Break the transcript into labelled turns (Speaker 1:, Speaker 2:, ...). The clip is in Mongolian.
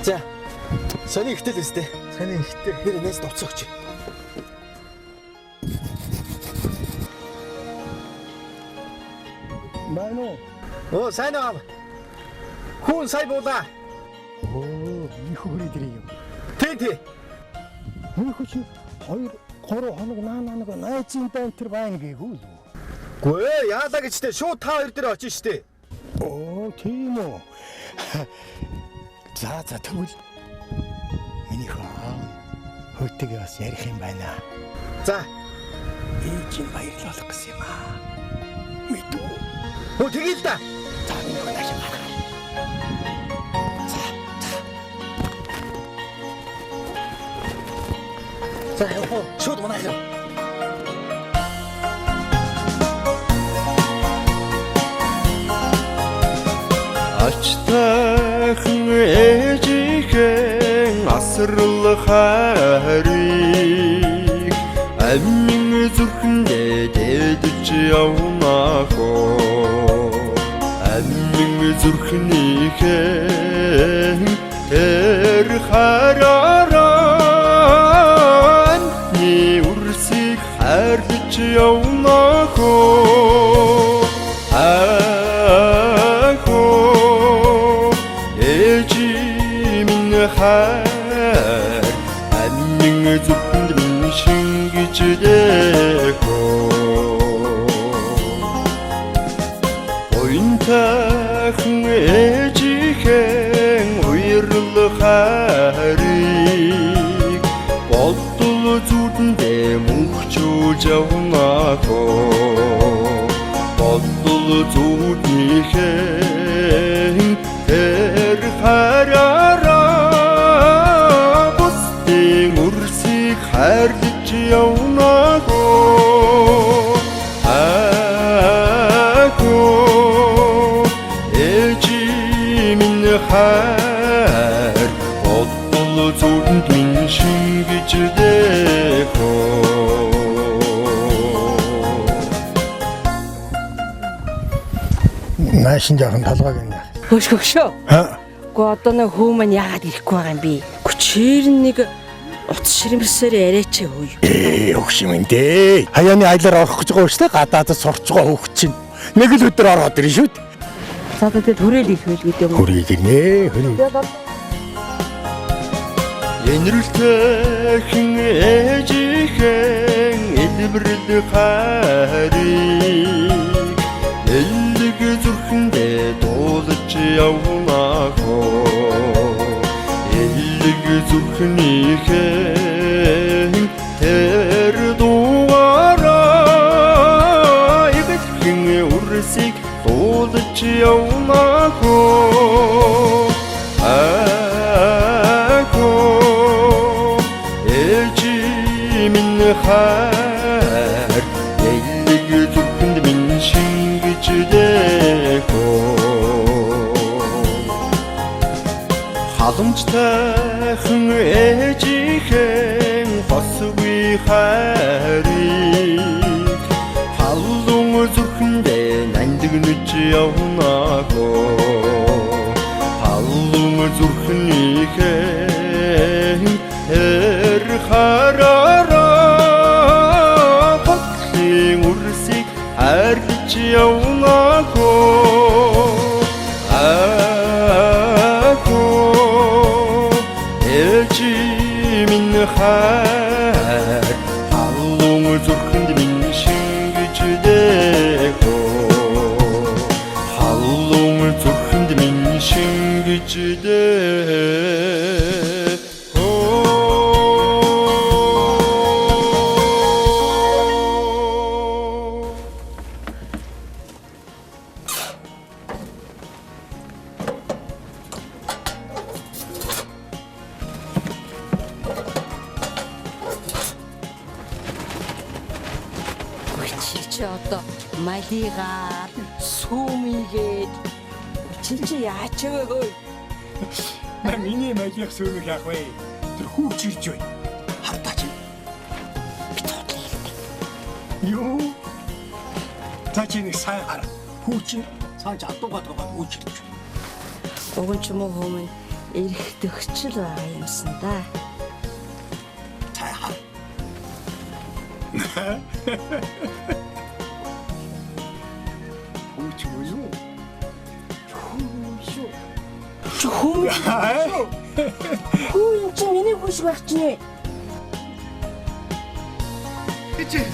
Speaker 1: За. Сони ихтэй л өстэй.
Speaker 2: Сони ихтэй.
Speaker 1: Нэр нээс дуцсан өгч.
Speaker 2: Байна уу?
Speaker 1: Оо, сайн уу аав. Хүн сая буулаа.
Speaker 2: Оо, их хүрээд ирээ юм.
Speaker 1: Тий, тий.
Speaker 2: Мөнхө чи 2 3 хоног наа наа нэг найзын дайн тэр байна гээгүй л үү?
Speaker 1: Гүй ээ, яалаа гэж тэ шууд та хоёр дээр очиж штэ.
Speaker 2: Оо, тийм үү. За за тэгвэл миний хөө аав нь хөөтэйгээ бас ярих юм байна.
Speaker 1: За.
Speaker 2: Ээж нь баярлуулах гэсэн юм аа. Мэдүү.
Speaker 1: Өө тэгье л да.
Speaker 2: За миний хөө нааш гарах. За за.
Speaker 1: За явах уу? Шууд манайх яв.
Speaker 3: Ачтайхан ээжихэн асрал хайрыг амин зүрхэндээ дээдэж явнаа хөө амин зүрхнийхэн тэр хараараа амтны үрсийг хайрлаж явнаа хөө ахоо ээжи минь хайр амин зүрхэнд минь шингэж дэхөө Буянтайхан ээжихэн уярл хайрыг бодол зүрхэндээ мөнхчүүлж явнаа хөө бодол зүрхнийхэн тэр хараараа бусдын үрсийг хайрлаж явнаа хөө ахоо ээжи минь хайр бодол зүрхэнд минь шингэж дэхөө.
Speaker 2: Наашин жоохон толгойг юм.
Speaker 4: Хөш хөшөө.
Speaker 2: Ха?
Speaker 4: Гэхдээ одоо нэг хүү маань яагаад ирэхгүй байгаа юм бэ? Гүчээр нэг утас ширмсээр яриач хөөе.
Speaker 2: Ээ, өгш юм дээ. Хаяаны аялаар орох гэж байгаа шүү дээ. Гадаадд сурч байгаа хүүхд чинь. Нэг л өдөр ороод ирнэ шүү дээ.
Speaker 4: За тэгээд хүрээл ирэх байл гэдэг юм уу?
Speaker 2: Хүрээ гинэ, хүрээ.
Speaker 3: Энэрэлтэйхэн ээжихэн элбэрл хайрыг элэг зүрхэндээ дуулж явнаа хөө элэг зүрхнийхэн тэр дуугаараа эвэлхэн үрсийг дуулж явнаа хөө ахоо ээжи минь хайр элэг зүрхэнд минь шингэж дэхөө халамжтайхан ээжихэн хосгүй хайрыг халуун зүрхэндээ нандинж явнаа хөө халуун зүрхнийхэн тэр хараараа бодлын үрсийг хайрлаж явнаа хөө ахоо ээжи минь хайр халуун зүрхэнд минь шингэж дэхөө халуун зүрхэнд минь шингэж дэхөө.
Speaker 4: Үгүй чи чи одоо малигаар сүүмийгээд чи чи яач вэ хөөе?
Speaker 2: На миний малих сөрөг яах вэ? Тэр хүүч ирж байна. Хардаа чи.
Speaker 4: Би цуудлаа хэлдэг.
Speaker 2: Юу? За чи нэг сайн хар. Хүүч нь цааш адуугаад байгаа хүүч ирж байна.
Speaker 4: Уг нь ч юм уу хөө минь Ирэх төгчл байгаа юмсан да.
Speaker 1: Хүү ч юм уу?
Speaker 4: Шүү. Чи хүмүүс шүү. Хүү юм чи миний хүн шиг байх чинь.
Speaker 1: Чи.